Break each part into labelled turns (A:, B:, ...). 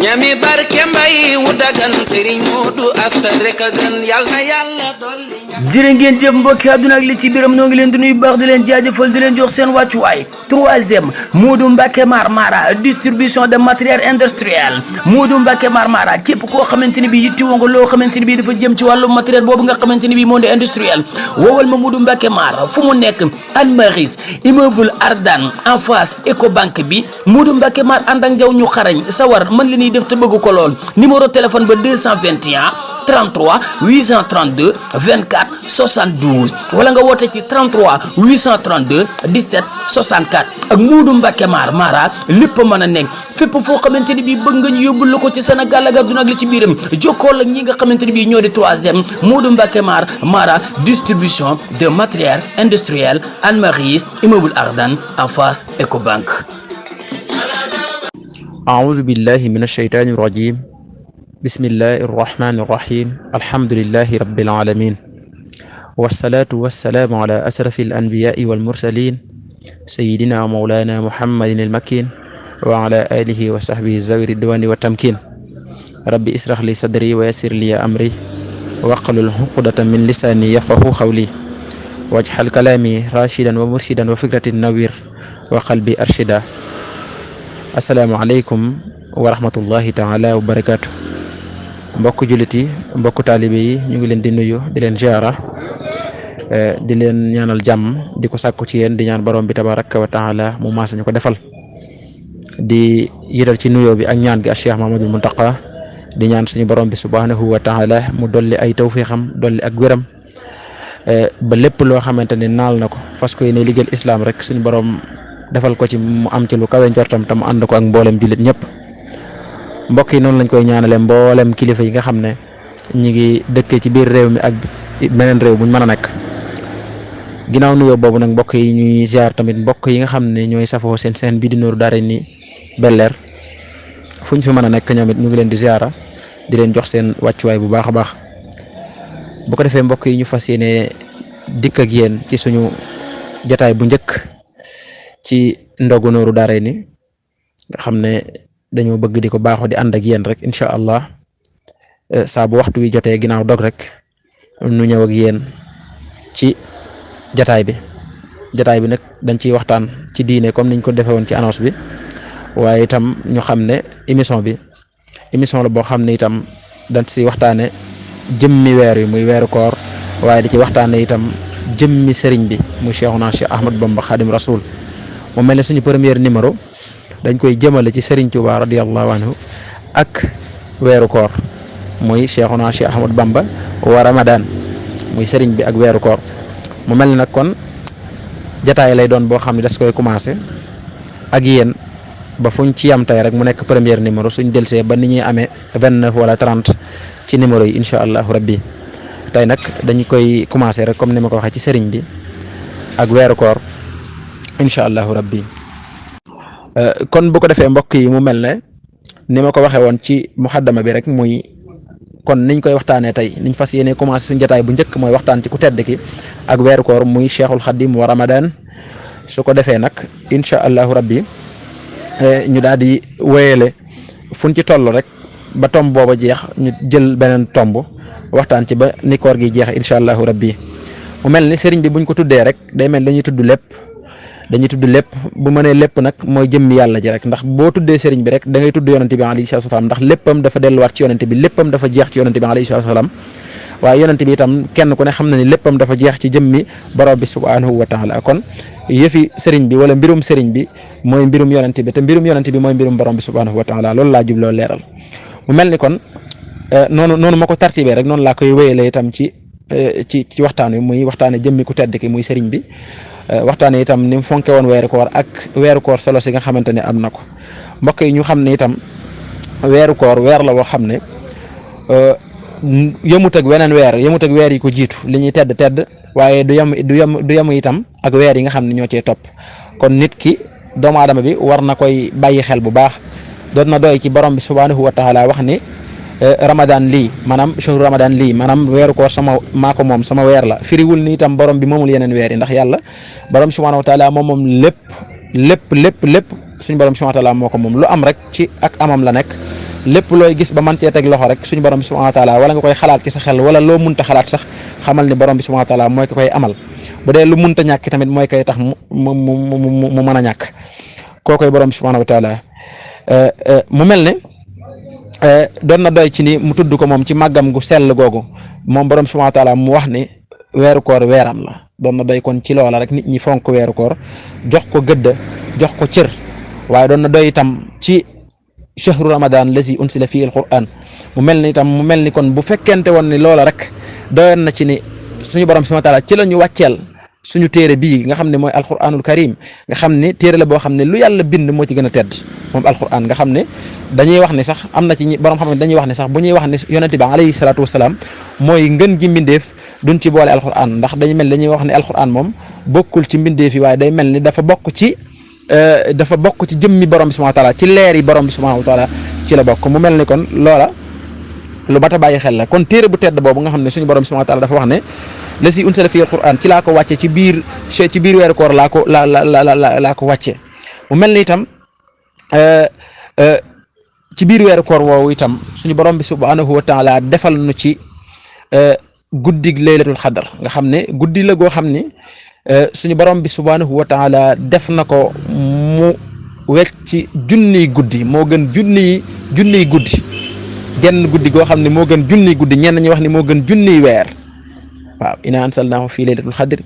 A: ñami barke mbay wu dagan Serigne Modou Asta rek a gën yàlla dolli
B: jërë ngeen jëf mbokki àdduna ak li ci biram noo ngi leen di nuyu baax di leen jaajëfal di leen jox seen wàccuwaay. Troisième Modou Mbacké Marmara distribution de matériel industriel Modou Mbacké Marmara képp koo xamante ni bi yittewoo nga loo xamante ni bi dafa jëm ci wàllu matériel boobu nga xamante ni bi moo di industriel woowal ma Modou Mbacké Mar fu mu nekk Anne Maris immeuble Ardan en face Ecobank bi Modou Mbacké Mar ànd ak njaw ñu xarañ sawar mën li ñuy def te bëgg ko lool numéro téléphone ba 221 33 832 24 72 wala nga woote ci 33 832 17 64 ak Modou Mbacké Marmara lépp mën a nekk fépp foo xamante ni bii bëgg nga ñu yóbbul la ko ci Sénégal ak àdduna ak li ci biiram jokkool ak ñi nga xamante ni bii ñoo di troisième Modou Mbacké Marmara distribution de matériel industriel Anne Maris immeuble Ardan en face Ecobank.
C: أعوذ بالله من الشيطان الرجيم بسم الله الرحمن الرحيم الحمد لله رب العالمين والصلاة والسلام على أشرف الأنبياء والمرسلين سيدنا مولانا محمد المكين وعلى آله وصحبه ذوي الرضوان والتمكين ربي اسرح لي صدري ويسر لي أمري واحلل عقدة من لساني يفقهوا قولي واجعل كلامي راشدا ومرشدا وفكرة نوير وقلبي أرشدا asalaamaaleykum wa rahmatullahi taala wa barakaatu mbokk jullit yi mbokk taalibe yi ñu ngi leen di nuyu di leen ziara di leen ñaanal jàmm di ko sàkku ci yéen di ñaan borom bi tabaraka wa taala mu maasa ñu ko defal di yëtal ci nuyoo bi ak ñaan gi ak Cheikh Mahamadul Muntaqa di ñaan suñu borom bi subhanahu wa taala mu dolli ay tawfiixam dolli ak wéram ba lépp loo xamante ne naal na ko fas ko yéene liggéeyal islam rek suñu borom defal ko ci mu am ci lu kawe njortam te mu ànd ko ak mboolem jullit ñëpp mbokk yi noonu lañ koy ñaanale mboolem kilifa yi nga xam ne ñi ngi dëkkee ci biir réew mi ak beneen réew buñ mën a nekk ginnaaw nuyoo boobu nag mbokk yi ñuy ziar tamit mbokk yi nga xam ne ñooy safoo seen bii di Nourou dareyni bélair fuñ fi mën a nekk ñoom it ñu ngi leen di ziara di leen jox seen wàccuwaay bu baax a baax bu ko defee mbokk yi ñu fas yéene dikk ak yéen ci suñu jataay bu njëkk ci ndogu Nourou dareyni nga xam ne dañoo bëgg di ko baaxoo di ànd ak yéen rek incha allah saa bu waxtu wi jotee ginnaaw dog rek nu ñëw ak yéen ci jataay bi nag dañ ciy waxtaan ci diine comme niñ ko defee woon ci annonce bi waaye itam ñu xam ne émission la boo xam ne itam dañ ci waxtaane jëmmi weer wi muy weeru koor waaye di ci waxtaane itam jëmmi sëriñ bi muy Cheikhuna Cheikh Ahmad Bamba Khadim Rasoul mu mel ne suñu premier numéro dañ koy jëmale ci Serigne Touba radiyallahu anhu ak weeru koor muy Cheikhuna Cheikh Ahmad Bamba wa Ramadan muy Serigne bi ak weeru koor mu mel ne nag kon jataay lay doon boo xam ne das koy commencé ak yéen ba fuñ ci yam tey rek mu nekk premier numéro suñ delsee ba ni ñuy amee 29 wala 30 ci numéro yi incha allahu rabbi tey nag dañu koy commencé rek comme ni ma ko waxee ci Serigne bi ak weeru koor. incha allahu rabbi kon bu ko defee mbokk yi mu mel ne ni ma ko waxee woon ci muxaddama bi rek muy kon niñ koy waxtaanee tey niñ fas yéene commencé suñu jotaay bu njëkk mooy waxtaan ci ku tedd ki ak weeru koor muy Cheikhul Khadim wa Ramadan su ko defee nag incha allahu rabbi ñu daal di wéyale fuñ ci toll rek ba tomb booba jeex ñu jël beneen tomb waxtaan ci ba ni koor gi jeex incha allahu rabbi mu mel ni sëriñ bi buñ ko tuddee rek day mel dañuy tudd lépp bu mënee lépp nag mooy jëmmi yàlla ji rek ndax boo tuddee sëriñ bi rek da ngay tudd yonente bi alayhi salaatu wasalaam ndax léppam dafa delluwaat ci yonente bi léppam dafa jeex ci yonente bi alayhi salaatu wasalaam waaye yonente bi itam kenn ku ne xam na ni léppam dafa jeex ci jëmmi borom bi subhanahu wa taala kon yëfi sëriñ bi wala mbirum sëriñ bi mooy mbirum yonente bi te mbirum yonente bi mooy mbirum borom bi subhanahu wa taala loolu laa jubloo leeral mu mel ni kon noonu ma ko tartibee rek noonu laa koy wéyalee itam ci waxtaan wi muy waxtaane jëmmi ku tedd ki muy sëriñ bi waxtaane itam ni mu fonke woon weeru koor ak weeru koor solo si nga xamante ne am na ko mbokk yi ñu xam ne itam weeru koor weer la boo xam ne yëmut ak weer yi ko jiitu li ñuy tedd waaye du yem itam ak weer yi nga xam ne ñoo cee topp kon nit ki doomu aadama bi war na koy bàyyi xel bu baax doon na doy ci borom bi subhanahu wa taala wax ni Ramadan lii maanaam weeru koor maa ko moom sama weer la firiwul ni itam borom bi moomul yeneen weer yi ndax yàlla borom subhanahu wa taala moom lépp suñu borom subhanahu wa taala moo ko moom lu am rek ci ak amam la nekk lépp looy gis ba man cee teg loxo rek suñu borom bi subhanahu wa taala wala nga koy xalaat ci sa xel wala loo munta xalaat sax xamal ni borom bi subhanahu wa taala mooy ko koy amal bu dee lu munta ñàkk tamit mooy koy tax mu mën a ñàkk koo koy borom bi subhanahu wa taala mu mel ne doon na doy ci ni mu tudd ko moom ci màggam gu sell googu moom borom bi subhanahu wa taala mu wax ni weeru koor weeram la doon na doy kon ci loola rek nit ñi fonk weeru koor jox ko gëdd jox ko cër waaye doon na doy itam ci shahru ramadan lazi unsila fihi alquran mu mel ni kon bu fekkente woon ni loola rek doyoon na ci ni suñu borom subhanahu wa taala ci la ñu wàcceel suñu téere bii nga xam ne mooy alquranul karim nga xam ne téere la boo xam ne lu yàlla bind moo ci gën a tedd moom alquran nga xam ne dañuy wax ni sax am na ci borom xam ne dañuy wax ne sax bu ñuy wax ne yonent bi alayhi salaatu wasalaam mooy ngën gi mbindeef duñ ci boole alquran ndax dañuy wax ne alquran moom bokkul ci mbindeef yi waaye day mel ni dafa bokk ci jëmmi borom bi subhanahu wa taala ci leer yi borom bi subhanahu wa taala ci la bokk mu mel ni kon loola lu bata bàyyi xel la kon téere bu tedd boobu nga xam ne suñu borom bi subhanahu wa taala dafa wax ne la si unsila fi alquran ci laa ko wàcce ci biir weeru koor laa ko wàcce mu mel ni itam ci biir weeru koor woowu itam suñu borom bi subhanahu wa taala defal nu ci guddig laylatul xadar nga xam ne guddi la goo xam ni suñu borom bi subhanahu wa taala def na ko mu wecc ci junniy guddi moo gën junniy guddi genn guddi goo xam ne moo gën junniy guddi ñenn ñi wax ni moo gën junniy weer waaw inna ansalnaahu fi laylatul xadr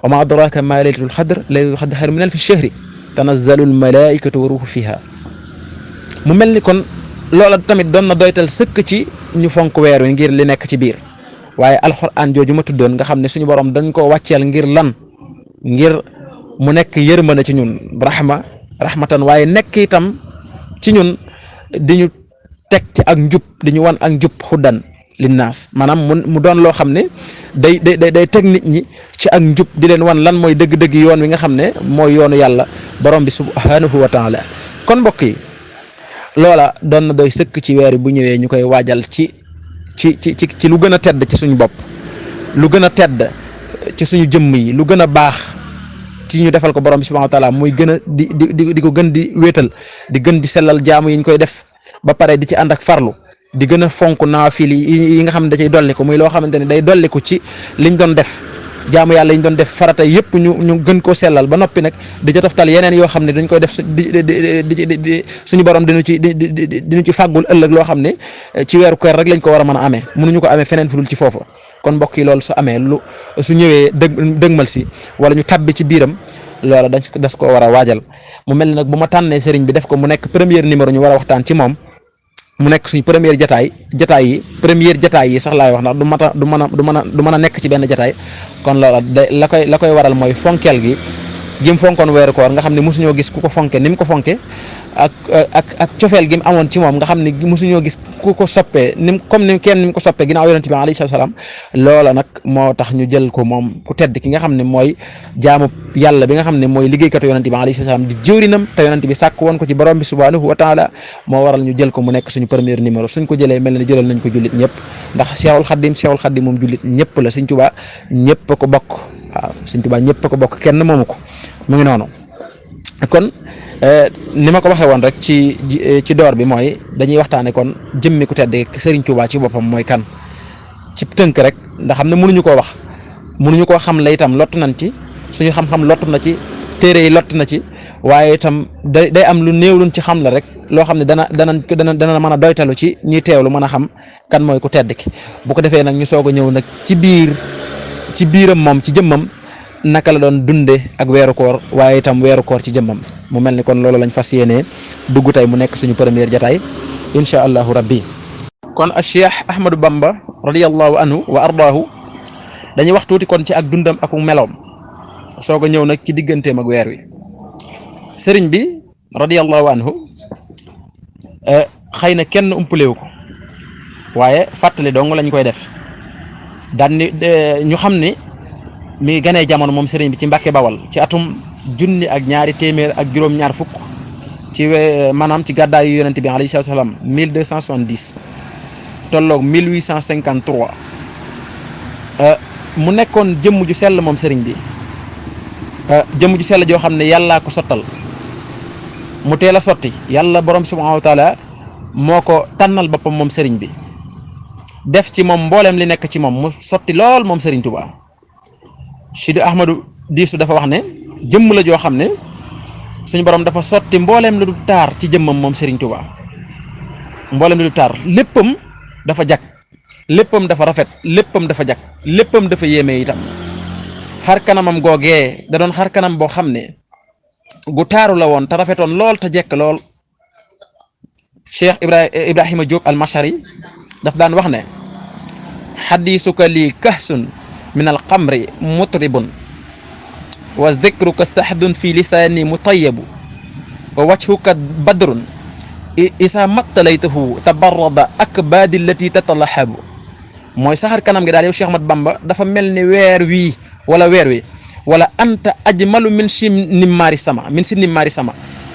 C: wa ma adraka ma laylatul xadr xayrun min alfi shahri tanazzalu almalaikatu wa ruuhu fiha mu mel ni kon loola tamit doon na doytal sëkk ci ñu fonk weer wi ngir li nekk ci biir waaye alxuraan jooju ma tuddoon nga xam ne suñu borom dañ ko wàcceel ngir mu nekk yërmande ci ñun rahmatan waaye nekk itam ci ñun di ñu teg ci ak njub di ñu wan ak njub xuddan linnaas maanaam mu doon loo xam ne day teg nit ñi ci ak njub di leen wan lan mooy dëgg-dëgg yoon wi nga xam ne mooy yoonu yàlla borom bi subhanahu wa taala kon mbokk yi loola doon na doy sëkk ci weer bu ñëwee ñu koy waajal ci lu gën a tedd ci suñu bopp lu gën a tedd ci suñu jëmm yi lu gën a baax ci ñu defal ko borom bi subhanahu wa taala muy gën a di ko gën di wéetal di gën di sellal jaamu yi ñu koy def ba pare di ci ànd ak farlu di gën a fonk naafil yi nga xam ne da cay dolli ko muy loo xamante ne day dolli ko ci liñ doon def jaamu yàlla yi ñu doon def farata yëpp ñu gën koo sellal ba noppi nag di ca toftal yeneen yoo xam ne dañ koy def suñu borom diñu ci fàggul ëllëg loo xam ne ci weeru koor rek lañ ko war a mën a amee mënuñu ko amee feneen fu dul ci foofu kon mbokk yi loolu su amee su ñëwee dëgmal si wala ñu tabbi ci biiram loola das ko war a waajal mu mel ni nag bu ma tànnee sëriñ bi def ko mu nekk premier numéro ñu war a waxtaan ci moom mu nekk suñu première jataay yi sax laay wax ndax du mën a nekk ci benn jataay kon loola la koy waral mooy fonkeel gi mu fonkoon weeru koor nga xam ne mosuñoo gis ku ko fonke ni mu ko fonke ak cofeel gi mu amoon ci moom nga xam ne mosuñoo gis ku ko soppee ni mu ko soppee ginnaaw yonent bi alayhi salaam loola nag moo tax ñu jël ko moom ku tedd ki nga xam ne mooy jaamu yàlla bi nga xam ne mooy liggéeykatu yonent bi alayhi salaam di jëwrinam te yonent bi sàkk woon ko ci borom bi subhanahu wa taala moo waral ñu jël ko mu nekk suñu premier numéro suñ ko jëlee mel na jëlal nañ ko jullit ñëpp ndax Cheikhul Khadim moom jullit ñëpp la Sëñ Tuubaa ñëpp a ko bokk waaw Sëñ Tuubaa ñëpp a ko bokk kenn moomu ko mu ngi noonu kon ni ma ko waxee woon rek ci door bi mooy dañuy waxtaane kon jëmmi ku tedd Serigne Touba ci boppam mooy kan ci tënk rek ndax xam ne mënuñu koo wax mënuñu koo xam la itam lott nañ ci suñu xam-xam lott na ci téere yi lott na ci waaye itam day am lu néew luñ ci xam la rek loo xam ne dana mën a doytalu ci ñuy teewlu mën a xam kan mooy ku tedd ki bu ko defee nag ñu soog a ñëw nag ci biiram moom ci jëmmam naka la doon dunde ak weeru koor waaye itam weeru koor ci jëmmam mu mel ni kon loolu lañ fas yéenee dugg tey mu nekk suñu première jataay incha allahu rabbi kon a cheikh Ahmadou Bamba radiyallahu anhu wa ardaahu dañuy wax tuuti kon ci ak dundam ak meloom soog a ñëw nag ci digganteem ak weer wi sëriñ bi radiyallahu anhu xëy na kenn umpalewu ko waaye fàttali dong lañ koy def daan ni ñu xam ni mi ngi ganee jamono moom sëriñ bi ci Mbàkke Bawal ci atum 1200 ci maanaam ci gàddaayu yonent bi alayhi salaam 1270 tolloog 1853 mu nekkoon jëmm ju sell moom sëriñ bi jëmm ju sell joo xam ne yàllaa ko sottal mu teel a sotti yàlla borom subhanahu wa taala moo ko tànnal boppam moom sëriñ bi def ci moom mbooleem li nekk ci moom mu sotti lool moom sëriñ Tuubaa. Sidi Ahmadu Diisu dafa wax ne jëmm la joo xam ne suñu borom dafa sotti mbooleem lu du taar ci jëmmam moom sëriñ Tuubaa mbooleem lu du taar léppam dafa jag léppam dafa rafet léppam dafa jag léppam dafa yéeme itam. xar kanamam googee da doon xar kanam boo xam ne gu taaru la woon te rafetoon lool te jekk lool. Cheikh Ibrahima Diop al-Mashari daf daan wax ne xadiisuka lii kahsun min al xamri mutribun wa dikruka saxdun fi lisaani mutayabu wa wajhuka badrun isa mattalaytahu tabarrada akbaadi allati tatalahabu. mooy saxar kanam gi daal yow Cheikh Ahmad Bamba dafa mel ni weer wi wala anta ajmalu min si nimmaari sama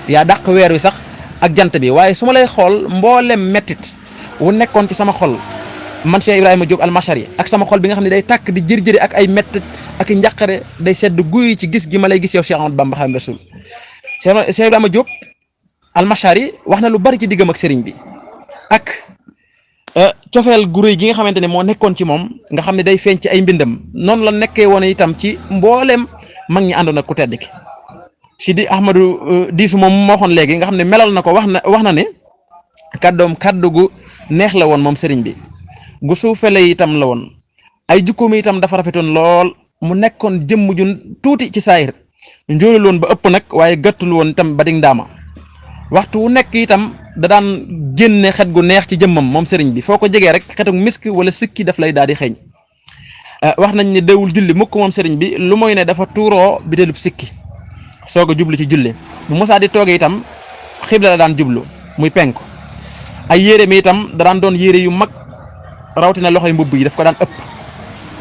C: yaa dàq weer wi sax ak jant bi. waaye su ma lay xool mboolem mettit wu nekkoon ci sama xol man Cheikh Ibrahima Diop al-Mashari ak sama xol bi nga xam ne day tàkk di jëri ak ay mettit ak i njàqare day sedd guy ci gis gi ma lay gis yow Cheikh Ahmad Bamba Xaadimu Rasuul. Cheikh Ibrahima Diop al-Mashari wax na lu bari ci diggam ak sëriñ bi ak cofeel gu rëy gi nga xamante ne moo nekkoon ci moom nga xam ne day feeñ ci ay mbindam noonu la nekkee woon itam ci mbooleem mag ñi àndoon ak ku tedd ki. Sidi Ahmadu Diisu moom moo waxoon léegi nga xam ne melal na ko wax na ne kàddoom kàddu gu neex la woon moom sëriñ bi gu suufele itam la woon ay jukkoom itam dafa rafetoon lool mu nekkoon jëmm ju tuuti ci saayir njoolul woon ba ëpp nag waaye gàttul woon itam ba dig ndaama waxtu wu nekk itam da daan génne xet gu neex ci jëmmam moom sëriñ bi foo ko jegee rek xetuk misk wala sikki daf lay daal di xeeñ. wax nañ ne dawul julli mukk moom sëriñ bi lu mooy ne dafa tuuroo bitelub sikki soog a jublu ci julli bu mosaa di toogee itam xibla la daan jublu muy penku. ay yére mi itam da daan doon yére yu mag rawatina loxoy mbubb yi daf ko daan ëpp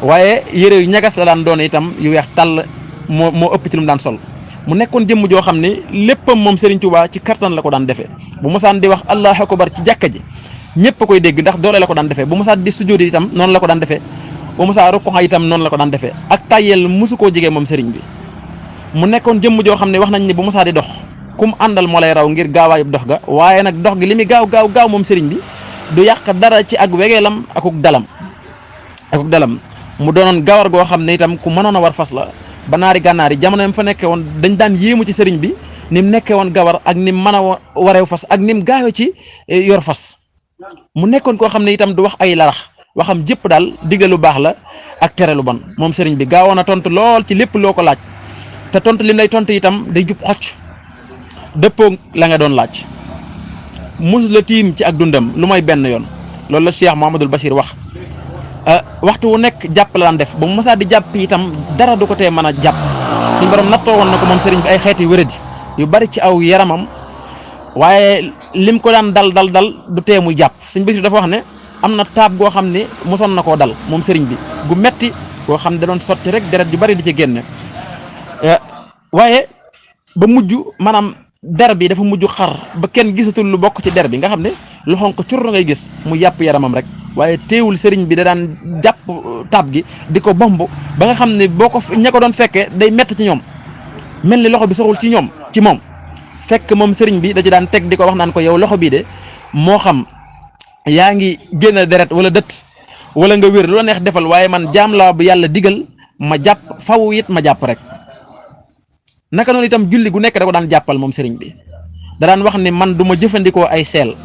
C: waaye yére yu ñagas la daan doon itam yu weex tàll moo ëpp ci lu mu daan sol. mu nekkoon jëmm joo xam ne léppam moom Serigne Touba ci kattan la ko daan defee bu mosaan di wax allahu akbar ci jàkka ji ñëpp a koy dégg ndax doole la ko daan defee bu mosaan di sujjóot itam noonu la ko daan defee bu mosaan rukkoon itam noonu la ko daan defee ak tàyyel mosu koo jegee moom Serigne bi. mu nekkoon jëmm joo xam ne wax nañ ne bu mosaan di dox kum àndal moo lay raw ngir gaawaayub dox ga waaye nag dox gi li muy gaaw moom Serigne bi du yàq dara ci ak wegeelam akuk dalam mu doonoon gawar goo xam ne itam ku mënoon a war fas la. ba naari gànnaar yi jamono yam fa nekkee woon dañ daan yéemu ci sëriñ bi ni mu nekkee woon gawar ak ni mu mën a wareew fas ak ni mu gaawee ci yor fas mu nekkoon koo xam ne itam du wax ay larax waxam jëpp daal digle lu baax la ak tere lu bon moom sëriñ bi gaawoon a tontu lool ci lépp loo ko laaj te tontu lim lay tontu itam day jub xocc dëppoo la nga doon laaj mus la tiim ci ak dundam lu mooy benn yoon loolu la Cheikh Mouhamadoul Bachir wax. waxtu wu nekk jàpp la daan def ba mu mosaa di jàpp itam dara du ko tee mën a jàpp suñu borom nattoo woon na ko moom sëriñ bi ay xeeti wéradi yu bari ci aw yaramam waaye lim ko daan dal du tee muy jàpp sëñ Basiru dafa wax ne am na taab goo xam ne mosoon na koo dal moom sëriñ bi gu metti goo xam ne da doon sotti rek deret yu bari di ci génne waaye ba mujj maanaam der bi dafa mujj xar ba kenn gisatul lu bokk ci der bi nga xam ne lu xonq cur ngay gis mu yàpp yaramam rek waaye teewul sëriñ bi da daan jàpp taab gi di ko bomb ba nga xam ne boo ko ña ko doon fekkee day mett ci ñoom mel ni loxo bi saxul ci moom fekk moom sëriñ bi da ci daan teg di ko wax naan ko yow loxo bii de moo xam yaa ngi génn deret wala dët wala nga wér lu la neex defal waaye man jaam la bu yàlla digal ma jàpp faw it ma jàpp rek. naka noonu itam julli gu nekk da ko daan jàppal moom sëriñ bi da daan wax ni man du ma jëfandikoo ay seel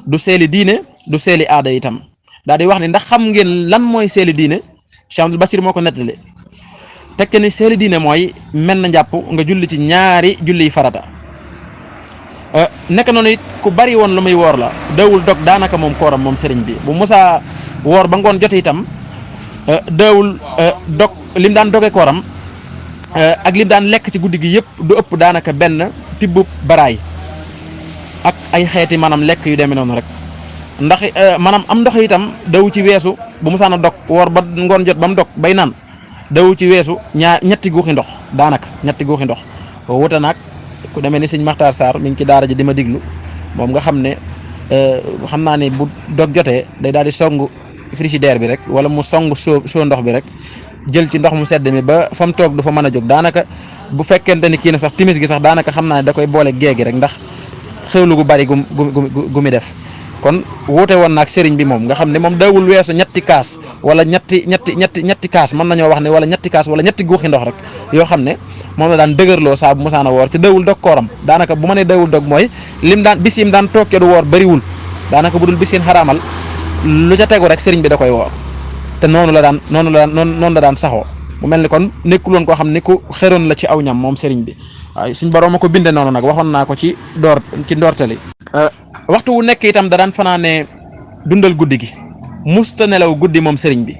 C: du seeli diine du seeli aada itam daal di wax ni ndax xam ngeen lan mooy seeli diine Cheikh Abdoul Basir moo ko nettali tekk ni seeli diine mooy mel na njàpp nga julli ci ñaari julli farata naka noonu it ku bari woon lu muy woor la dawul dog daanaka moom kooram moom sëriñ bi bu mosaa woor ba ngoon jote itam dawul dog lim daan doge kooram ak lim daan lekk ci guddi gi yëpp du ëpp daanaka benn tibbub baraay ak ay xeeti maanaam lekk yu demee noonu rek ndax maanaam am ndox itam daw ci weesu bu mu saan a dog woor ba ngoon jot ba mu dog bay naan daw ci weesu ñetti guuxi ndox daanaka ñetti guuxi ndox wuute naag ku demee ni sëñ Maxtaar Sarr mi ngi ci daara ji di ma diglu moom nga xam ne xam naa ne bu dog jotee day daal di song frigidaire bi rek wala mu song soo ndox bi rek jël ci ndox mu sedd mi ba fa mu toog du fa mën a jóg daanaka bu fekkente ni kii na sax timis gi sax daanaka xam naa ne da koy boole géegi rek ndax xewlu gu bari gu mi def kon wuute woon naag sëriñ bi moom nga xam ne moom dawul weesu ñetti kaas wala ñetti kaas mën nañoo wax ne wala ñetti kaas wala ñetti guuxi ndox rek yoo xam ne moom la daan dëgërloo saa bu musaana woor te dawul dog kooram daanaka bu ma nee dawul dog mooy lim daan bis yim daan toog du woor bariwul daanaka bu dul bis yéen xaraamal lu ca tegu rek sëriñ bi da koy woor te noonu la daan saxoo mu mel ni kon nekkul woon koo xam ne ku xeroon la ci aw ñam moom sëriñ bi waaye suñ borom a ko binde noonu nag waxoon naa ko ci ndortali waxtu wu nekk itam da daan fanaane dundal guddi gi musta nelaw guddi moom sëriñ bi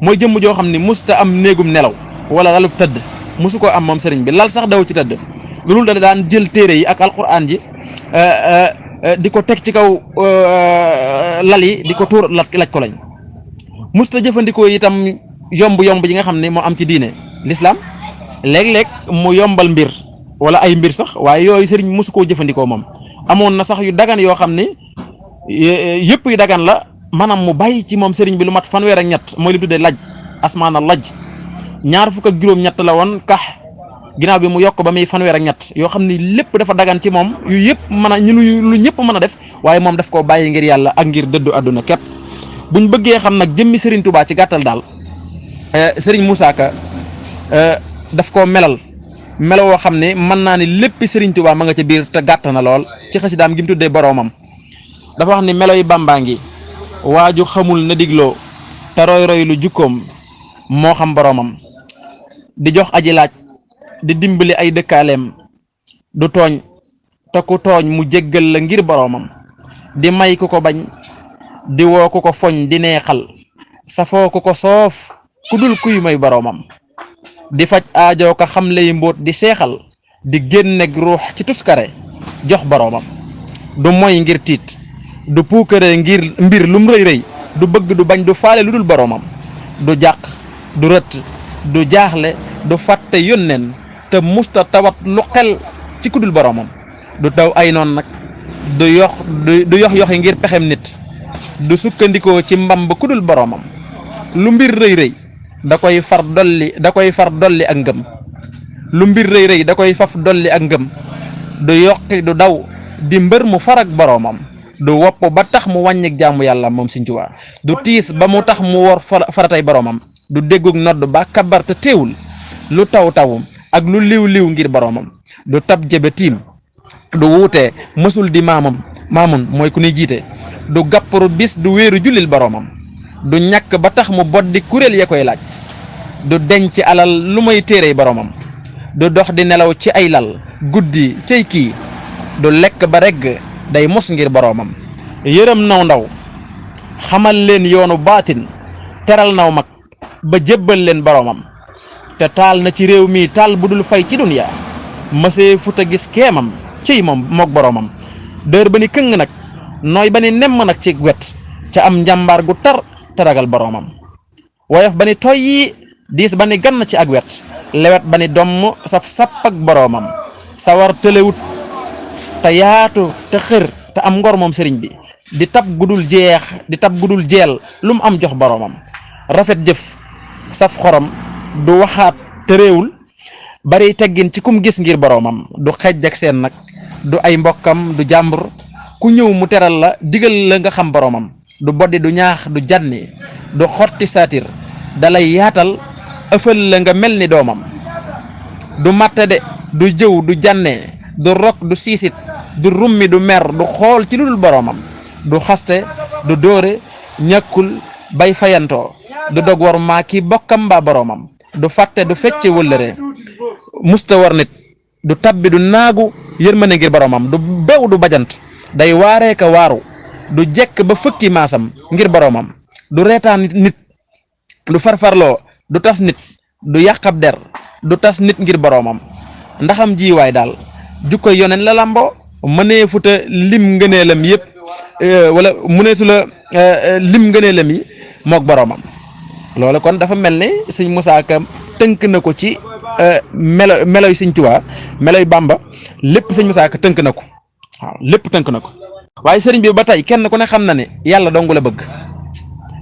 C: mooy jëmm joo xam ni musta am néegum nelaw wala lalub tëdd musu ko am moom sëriñ bi lal sax daw ci tëdd loolu da daan jël téere yi ak alquran ji di ko teg ci kaw lal yi di ko tuur laj ko lañ musta jëfandikoo itam yomb yi nga xam ne moo am ci diine l'islam léeg-léeg mu yombal mbir wala ay mbir sax waaye yooyu sëriñ musu koo jëfandikoo moom amoon na sax yu dagan yoo xam ne yëpp yu dagan la maanaam mu bàyyi ci moom sëriñ bi lu mat fanweer ak ñett mooy li tuddee laj asmaana laj ñaar fukk ak juróom-ñett la woon kax ginnaaw bi mu yokk ba muy fanweer ak ñett yoo xam ne lépp dafa dagan ci moom yu yëpp mën a lu ñëpp mën a def waaye moom daf koo bàyyi ngir yàlla ak ngir dëddu àdduna képp buñ bëggee xam nag jëmmi sëriñ Touba ci gàttal daal sëriñ Moussa Ka daf koo melal woo xam ne mën naa ni léppi sëriñ Touba ma nga ca biir te gàtt na lool ci xasidaam gi mu tuddee boroomam dafa wax ni melo yi Bàmbaa ngi waaju xamul na digloo te roy lu jukkoom moo xam boroomam di jox aji laaj di dimbali ay dëkkaaleem du tooñ te ku tooñ mu jéggal la ngir boroomam di may ku ko bañ di woo ku ko foñ di neexal safoo ku ko soof ku dul kuy may boroomam di faj aajoo ko xam lay mbóot di seexal di génneg ruux ci tuskare jox boroomam du moy ngir tiit du puukare ngir mbir lum rëy rëy du bëgg du bañ du faale lu dul boroomam du jàq du rët du jaaxle du fàtte yónneen te musta tawat lu xel ci ku dul boroomam du daw ay noon nag du yoxi ngir pexem nit du sukkandikoo ci mbam ba ku dul boroomam lu mbir rëy rëy da koy far dolli ak ngëm lu mbir rëy rëy da koy faf dolli ak ngëm du yokki du daw di mbër mu farak boroomam du wopp ba tax mu wàññik jaamu yàlla moom Sëriñ Tuubaa du tiis ba mu tax mu wor faratay boroomam du déggug nodd ba kabar te teewul lu taw ak lu liw ngir boroomam du tab jëbe tiim du wuute mësul di maamun mooy ku nuy jiite du gàpparu bis du wéeru jullil boroomam du ñàkk ba tax mu boddi kuréel ya koy laaj du denc alal lu may téerey boroomam du dox di nelaw ci ay lal guddi cey kii du lekk ba regg day mos ngir boroomam yërëm naw ndaw xamal leen yoonu baatin teral naw mag ba jébbal leen boroomam te taal na ci réew mi taal bu dul fay ci dunya mësee futa gis keemam ciy moom mook boroomam dër ba ni këng nag nooy ba ni nemm nag ci wet ca am njàmbaar gu tar te ragal boroomam woyof ba ni toy yi diis ba ni gann ci ak wet lewet ba ni domm saf sàpp ak boroomam sawar tëlewut te yaatu te xër te am ngor moom sëriñ bi di tab gudul jeel lu mu am jox boroomam rafet jëf saf xorom du waxaat te réewul bari teggin ci kum gis ngir boroomam du xejj ak seen nag du ay mbokkam du jàmbur ku ñëw mu teral la digal la nga xam boroomam du boddi du ñaax du janni du xotti saatir dalay yaatal ëffal la nga mel ni doomam du matte de du jëw du jànnee du rok du siisit du rummi du mer du xool ci lu dul boroomam du xaste du dóore ñàkkul bay fayantoo du dog war maa ki bokkam mbaa boroomam du fàtte du fecce wëllëre musta war nit du tabbi du naagu yërmande ngir boroomam du bew du bajant day waaree ka waaru du jekk ba fëkki maasam ngir boroomam du reetaan nit du farfarloo du tas nit du yàqab der du tas nit ngir boroomam ndaxam jiwaay daal jukko yoneen la lamboo mënee futa lim ngëneelam yëpp wala mëneesu la lim ngëneelam yi mook boroomam loolu kon dafa mel ni sëñ Moussa Ka tënk na ko ci meloy sëñ Tuubaa meloy Bàmba lépp sëñ Moussa Ka tënk na ko waaw lépp tënk na ko waaye sëriñ bi ba tey kenn ku ne xam na ne yàlla dong la bëgg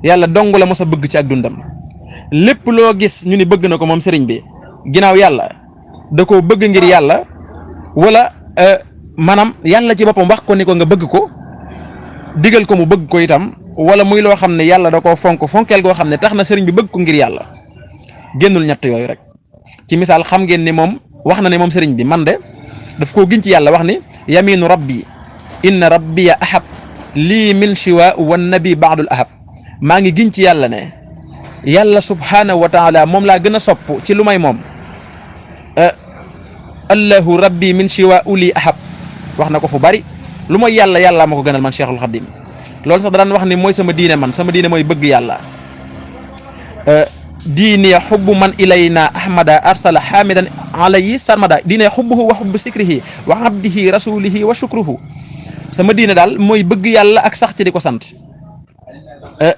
C: yàlla dong la mos a bëgg ci ak dundam lépp loo gis ñu ni bëgg na ko moom sëriñ bi ginnaaw yàlla da koo bëgg ngir yàlla wala maanaam yàlla ci boppam wax ko ni ko nga bëgg ko digal ko mu bëgg ko itam wala muy loo xam ne yàlla da koo fonk fonkeel goo xam ne tax na sëriñ bi bëgg ko ngir yàlla génnul ñett yooyu rek. ci misaal xam ngeen ni moom wax na ne moom sëriñ bi man de daf koo giñ ci yàlla wax ni yaminu rabbi inna rabbiya ahab lii min shiwa wa nabi baadul ahab maa ngi giñ ci yàlla ne yàlla subhanahu wa taala moom laa gën a sopp ci lu may moom allahu rabbi min shiwa uli ahab wax na ko fu bari lu mooy yàlla yàllaa ma ko gënal man cheikhul xadim loolu sax daan wax ni mooy sama diine man sama diine mooy bëgg yàlla diine xubbu man ilayna ahmada arsala xamidan alayhi sarmada diine xubbuhu wa xubbu sikrihi wa abdihi rasulihi wa shukruhu sama diine daal mooy bëgg yàlla ak sax ci di ko sant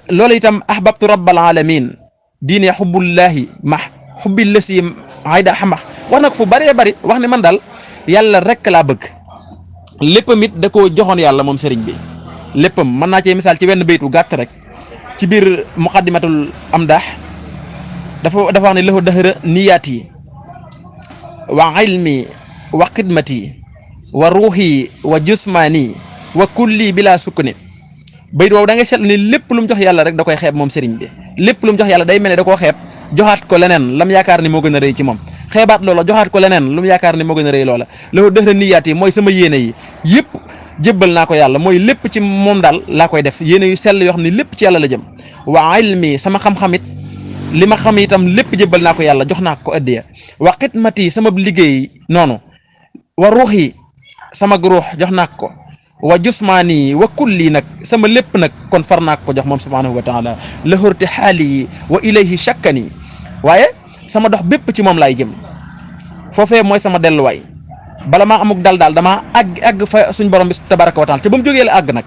C: loolu itam ahbabtu rabbal alamin diine xubbullahi ma xubbi lasi ayda xamax wax na ko fu bëree bëri wax ne man daal yàlla rek laa bëgg léppam it da koo joxoon yàlla moom sëriñ bi léppam mën naa cee misaal ci wenn baytu gàtt rek ci biir muqaddimatul amdaax dafa wax ne lahu dahira niyaati wa ilmi wa xidmati wa ruuxi wa jusmaani wa kulli bila sukkuni bayit woowu da ngay seetlu ni lépp lu mu jox yàlla rek da koy xeeb moom sëriñ bi lépp lu mu jox yàlla day mel ne da koo xeeb joxaat ko leneen lam yaakaar ni moo gën a rëy ci moom xeebaat loola joxaat ko leneen lu mu yaakaar ni moo gën a rëy loola lahu dahira niyaati mooy sama yéene yi yëpp jébbal naa ko yàlla mooy lépp ci moom daal laa koy def yéene yu sell yoo xam ni lépp ci yàlla la jëm wa ilmi sama xam-xamit li ma xam itam lépp jébbal naa ko yàlla jox naa ko addiya wa xidmati sama liggéey noonu wa ruuxi sama ruux jox naa ko wa jusmaani wa kulli nag sama lépp nag kon far naa ko jox moom subhanahu wa taala la hurti xaali yi wa ilayhi shakkani waaye sama dox bépp ci moom laay jëm foofee mooy sama delluwaay bala maa amuk dal daal damaa àgg fa suñ borom bi tabaraka wa taala te ba mu jógee la àgg nag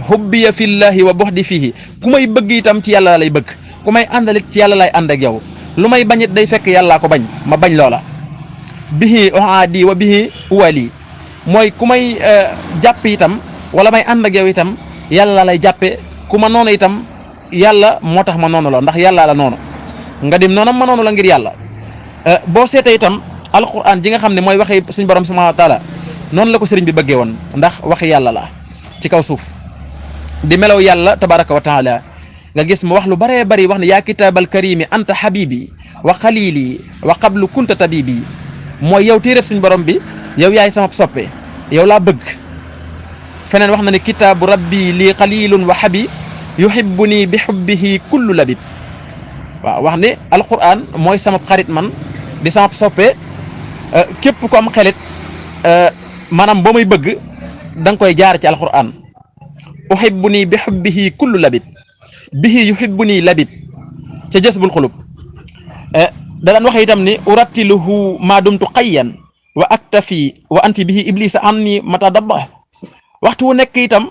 C: xubbiya fillahi wa buxdi fiihi ku may bëgg itam ci yàlla lay bëgg ku may àndalit ci yàlla lay ànd ak yow lu may bañit day fekk yàllaa ko bañ ma bañ loola bihi ohaadi wa bihi uwali mooy ku may jàpp itam wala may ànd ak yow itam yàlla lay jàppe ku ma noonu itam yàlla moo tax ma noonu la ndax yàlla la noonu nga dim noonam ma noonu la ngir yàlla boo seetee itam alquran ji nga xam ne mooy waxi suñ borom subhanahu wa taala noonu la ko sëriñ bi bëggee woon ndax waxi yàlla la ci kaw suuf di melaw yàlla tabaraka wa taala nga gis mu wax lu baree bari wax ne yaa kitaabal karimi anta habibi wa xalili wa qablu kunta tabibi mooy yow téeréb suñ borom bi yow yaay sama soppe yow laa bëgg feneen wax na ne kitaabu rabbi lii xalilun wa habi yuhibbuni bi hubbihi kullu labib waaw wax ne alquran mooy sama xarit man di sama soppe képp ko am xelit maanaam boo may bëgg da nga koy jaar ci alquran uhibbuni bi hubbihi kullu labib bihi yuhibbuni labib ca jasbul xulub da daan wax itam ni urattiluhu ma dumtu qayyan wa aktafi wa anfi bihi iblisa anni mata dabba waxtu wu nekk itam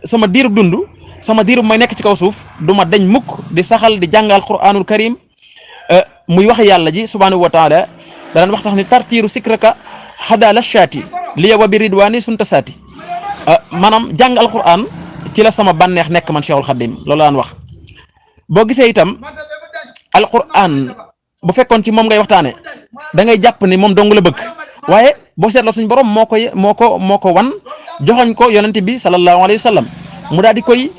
C: sama diirub dund sama diirub may nekk ci kaw suuf du ma deñ mukk di saxal di jàngal quranul karim muy wax yàlla ji subhanahu wa taala da daan wax tax ni tartiiru sikraka xada la shaati liya wa bi ridwani suntasaati maanaam jàng alquran ci la sama bànneex nekk man cheikhul xadim loolu daan wax boo gisee itam alquran bu fekkoon ci moom ngay waxtaane da ngay jàpp ni moom dong la bëgg waaye boo seetloo suñ borom moo ko wan joxoñ ko yonente bi sallallahu alayhi wa sallam mu daal di koy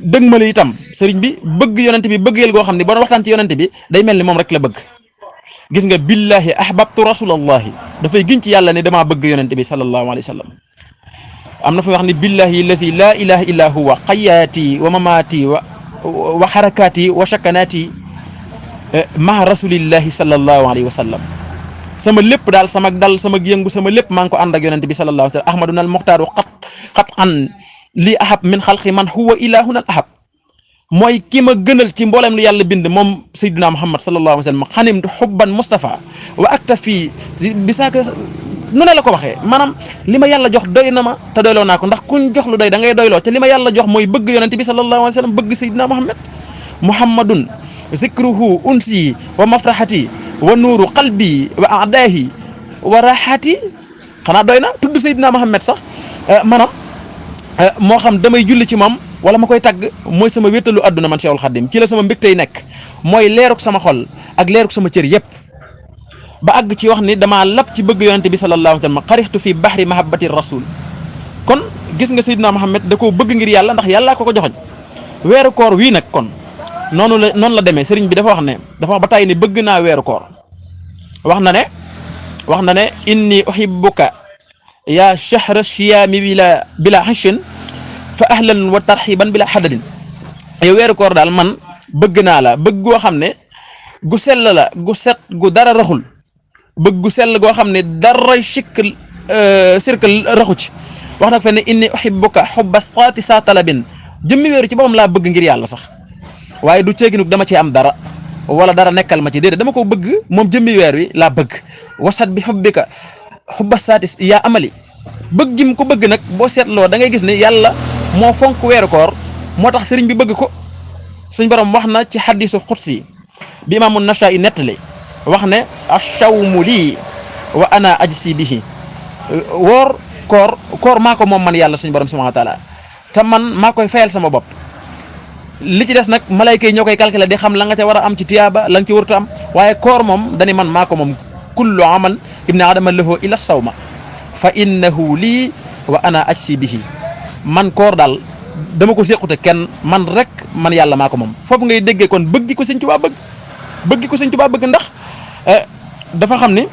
C: dëgmale itam sëriñ bi bëgg yonente bi bëggeel goo xam ne boo doon waxtaan ci yonente bi day mel ni moom rek la bëgg gis nga billahi ahbabtu rasulallahi dafay giñ ci yàlla ne damaa bëgg yonente bi sallallahu alayhi wa sallam am na fa wax ni billahi lazi laa ilaha illa huwa xayaati wa mamaati wa xarakaati wa shakanaati ma rasulillahi sallallahu alayhi wa sallam sama lépp daal sama dal sama yëngu sama lépp maa ngi ko ànd ak yonente bi sallallahu alayhi wa sallam ahmaduna al muxtaaru xat an lii ahab min xalqi man huwa ilahuna al ahab mooy ki ma gënal ci mboolem lu yàlla bind moom sayyidina muhammad sallallahu alayhi wa sallam xanimtu xubban mustafa wa aktafi bi saaka nu ne la ko waxee maanaam li ma yàlla jox doy na ma te doyloo naa ko ndax kuñ jox lu doy da ngay doyloo te li ma yàlla jox mooy bëgg yonente bi sallallahu alayhi wa sallam bëgg sayyidina muhammadun zikruhu unsi wa mafraxati wa nuuru qalbi wa adaahi wa raxati xanaa doy na tudd sayyidina muhammad sax maanaam moo xam damay julli ci moom wala ma koy tagg mooy sama wéttalu àdduna man cheikhul xadim ci la sama mbégtey nekk mooy leeruk sama xol ak leeruk sama cër yépp ba àgg ci wax ni damaa lab ci bëgg yonente bi sallallahu alayhi wa sallam xarixtu fi bahri mahabbati rasul kon gis nga Seydina Muhammad da koo bëgg ngir yàlla ndax yàllaa ko ko joxoñ weeru koor wii nag kon noonu la demee sëriñ bi dafa wax ba tàyyi ne bëgg naa weeru koor wax na ne inni uhibbuka ya shahra shiyaami bila hashin fa ahlan wa tarxiban bila xadadin yow weeru koor daal man bëgg naa la bëgg goo xam ne gu sell la gu set gu dara raxul bëgg gu sell goo xam ne dara circle raxu ci wax nag fe ne inni uhibbuka xubba saati saa talabin jëmmi weeru ci boppam laa bëgg ngir yàlla sax waaye du ceeginug dama ci am dara wala dara nekkal ma ci déedéet dama ko bëgg moom jëmmi weer wi laa bëgg wasat bi xubbika xubba saati yaa amali bëgg gim ko bëgg nag boo seetloo da ngay gis ne yàlla moo fonk weeru koor moo tax sëriñ bi bëgg ko suñ borom wax na ci xadisu xudsi bi imaamu Nasaa'i nettali wax ne ashawmu lii wa ana ajsi bihi woor koor maa ko moom man yàlla suñ borom subhaanahu wa taala te man maa koy fayal sama bopp li ci des nag malayka yi ñoo koy calculer di xam la nga ca war a am ci tiyaaba la nga ci warut a am waaye koor moom dani man maa ko moom kullu amal ibni adama lahu ila sawma fa innahu lii wa ana ajsi bihi man koor daal dama ko séqute kenn man rek man yàlla maa ko moom foofu ngay déggee kon bëgg ko sëñ Tuubaa bëgg ndax dafa xam ni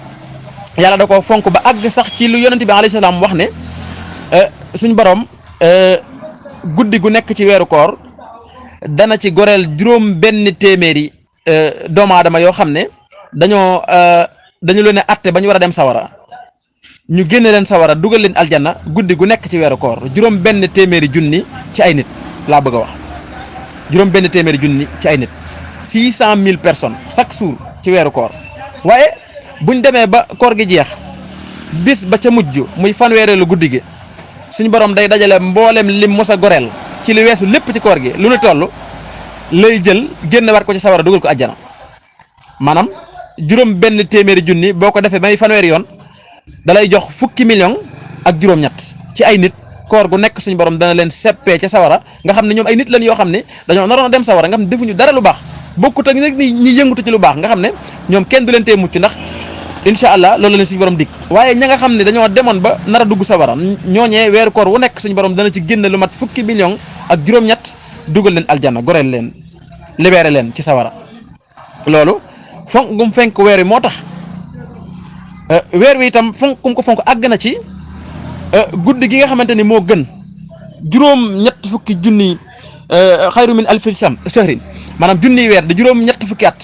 C: yàlla da koo fonk ba àgg sax ci lu yonent bi alayhi salaam wax ne suñ borom guddi gu nekk ci weeru koor dana ci goreel juróom benn téeméeri doomu aadama yoo xam ne dañu leen a atte ba ñu war a dem sawara ñu génne leen sawara dugal leen aljanna guddi gu nekk ci weeru koor juróom benn téeméeri junni ci ay nit laa bëgg a wax juróom benn téeméeri junni ci ay nit 600 000 personnes chaque jour ci weeru koor waaye buñ demee ba koor gi jeex bis ba ca mujj muy fanweereelu guddi gi suñu borom day dajale mboolem lim mos a goreel ci li weesu lépp ci koor gi lu ne toll lay jël génn war ko ci sawara dugal ko àjjana maanaam juróom benn téeméeri junni boo ko defee ba muy fanweeri yoon dalay jox fukki million ak juróom-ñett ci ay nit koor gu nekk suñu borom dana leen seppee ca sawara nga xam ne ñoom ay nit lañ yoo xam ne dañoo naroon a dem sawara nga xam ne defuñu dara lu baax bokkut ak nag ñi yëngutu ci lu baax nga xam ne ñoom kenn du leen tee mucc ndax incha allah loolu la leen suñu borom dig waaye ña nga xam ne dañoo demoon ba nar a dugg sawara ñooñee weeru koor wu nekk suñu borom dana ci génn lu mat fukki million ak juróom-ñett dugal leen aljanna goreel leen libéré leen ci sawara loolu fonk gum fenk weer wi moo tax weer wi itam fonk gum ko fonk àgg na ci guddi gi nga xamante ni moo gën juróom-ñett fukki junni xayru min alfi shahrin maanaam junniy weer di juróom-ñett fukki at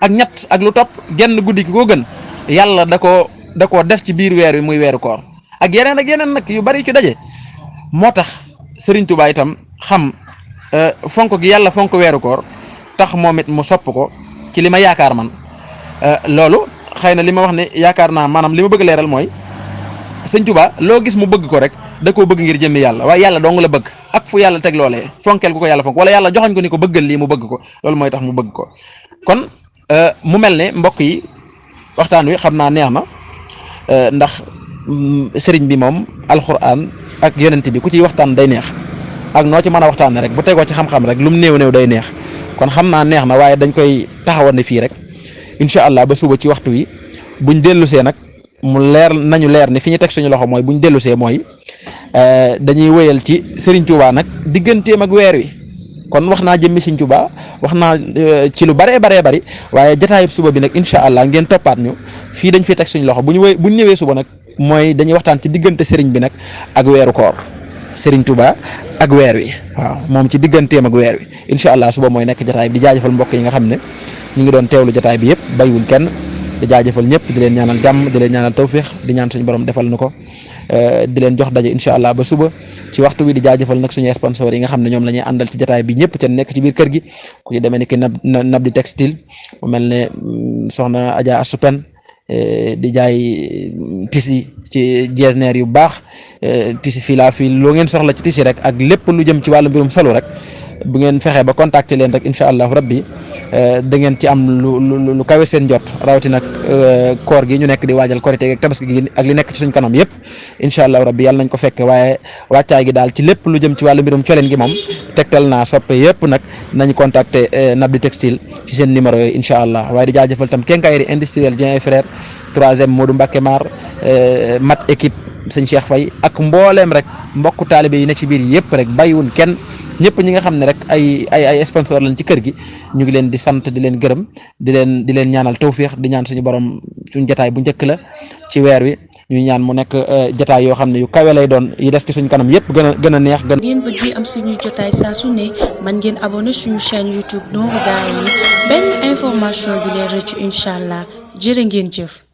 C: ak ñett ak lu topp genn guddi gi koo gën yàlla da koo def ci biir weer wi muy weeru koor ak yeneen nag yu bari ci daje moo tax Sëriñ Tuubaa itam xam fonk gi yàlla fonk weeru koor tax moom it mu sopp ko ci li ma yaakaar man loolu xëy na li ma wax ne yaakaar naa maanaam li ma bëgg leeral mooy Sëriñ Tuubaa loo gis mu bëgg ko rek da koo bëgg ngir jëmmi yàlla waaye yàlla dong la bëgg ak fu yàlla teg loolee fonkeel gu ko yàlla fonk wala yàlla joxañ ko ni ko bëggal lii mu bëgg ko loolu mooy tax mu bëgg ko kon mu mel ne mbokk yi waxtaan wi xam naa neex na ndax sëriñ bi moom alxuraan ak yonent bi ku ciy waxtaan day neex ak noo ci mën a waxtaanee rek bu tegoo ci xam-xam rek lu mu néew day neex kon xam naa neex na waaye dañ koy taxawal ne fii rek incha allah ba suba ci waxtu wi buñ dellusee nag mu leer nañu leer ni fi ñu teg suñu loxo mooy buñ dellusee mooy dañuy wëyal ci Sëriñ Tuubaa nag digganteem ak weer wi kon wax naa jëmmi Sëriñ Tuubaa wax naa ci lu baree bari waaye jataayub suba bi nag incha allah ngeen toppaat ñu fii dañ fi teg suñu loxo buñ ñëwee suba nag mooy dañuy waxtaan ci diggante sëriñ bi nag ak weeru koor Sëriñ Tuubaa ak weer wi waaw moom ci digganteem ak weer wi incha allah suba mooy nekk jataay bi di jaajëfal mbokk yi nga xam ne ñu ngi doon teewlu jataay bi yëpp baywul kenn di jaajëfal ñëpp di leen ñaanal jàmm di leen ñaanal tawfiix di ñaan suñu borom defal na ko di leen jox daje incha allah ba suba ci waxtu wi di jaajëfal nag suñu sponsor yi nga xam ne ñoom la ñuy àndal ci jataay bi ñëpp ca nekk ci biir kër gi ku ci demee ni ki nab di textile mu mel ne soxna Adja Asupen di jaay tisi ci jesner yu baax tisi fii laa fii loo ngeen soxla ci tisi rek ak lépp lu jëm ci wàllu mbirum solo rek bu ngeen fexee ba contacter leen rek incha allahu rabbi da ngeen ci am lu kawe seen jot rawati nag koor gi ñu nekk di waajal korite ak tabaski gi ak li nekk ci suñ kanam yëpp incha allahu rabbi yàlla nañ ko fekke waaye wàccaay gi daal ci lépp lu jëm ci wàllu mbirum coleen gi moom tegtal naa soppe yëpp nag nañ contacter Nabdi Textile ci seen numéro yooyu incha allah waaye di jaajëfal tam Quincaillerie industrielle Dieng et frère 3e Modou Mbacké Mar mat équipe sëñ Cheikh Faye ak mbooleem rek mbokku taalibe yi ne ci biir yëpp rek bàyyiwun kenn ñëpp ñi nga xam ne rek ay sponsor lañ ci kër gi ñu ngi leen di sant di leen gërëm di leen ñaanal tawfiix di ñaan suñu borom suñu jotaay bu njëkk la ci weer wi ñu ñaan mu nekk jotaay yoo xam ne yu kawe lay doon yi des ci suñu kanam yëpp gën a neex
D: ngeen bëgg am suñu jotaay saa su ne man ngeen abonné suñu chaîne YouTube Nourou Dareyni benn information du leen rëcc incha allah jërë ngeen jëf.